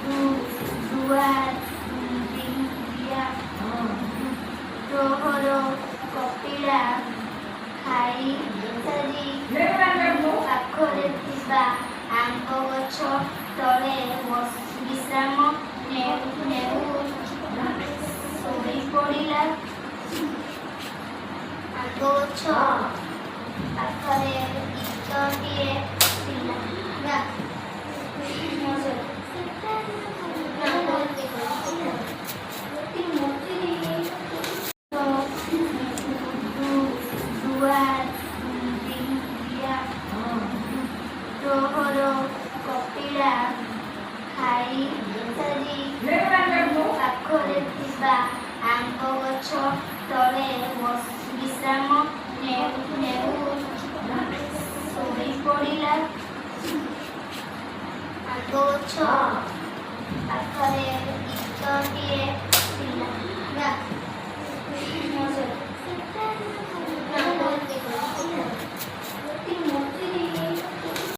ଗୁଡୁଆ ଡିଙ୍ଗିଆ ଦ୍ୱିପ୍ରହର କପିଳା ଖାଇସାରି ପାଖରେ ଥିବା ଆମ୍ବ ଗଛ ତଳେ ବିଶ୍ରାମ ନେଉ ନେଉ ଶୋଇପଡ଼ିଲା। ଆମ୍ବ ଗଛ ପାଖରେ ଗୀତଟିଏ ଥିଲା। ଗା। ନା, ଗୁଡୁଆ ଡିଙ୍ଗିଆ ଦ୍ୱିପ୍ରହର କପିଳା ଖାଇସାରି ପାଖରେ ଥିବା ଆମ୍ବ ଗଛ ତଳେ ବିଶ୍ରାମ ନେଉ ନେଉ ଶୋଇପଡ଼ିଲା। ଆମ୍ବ ଗଛ ପାଖରେ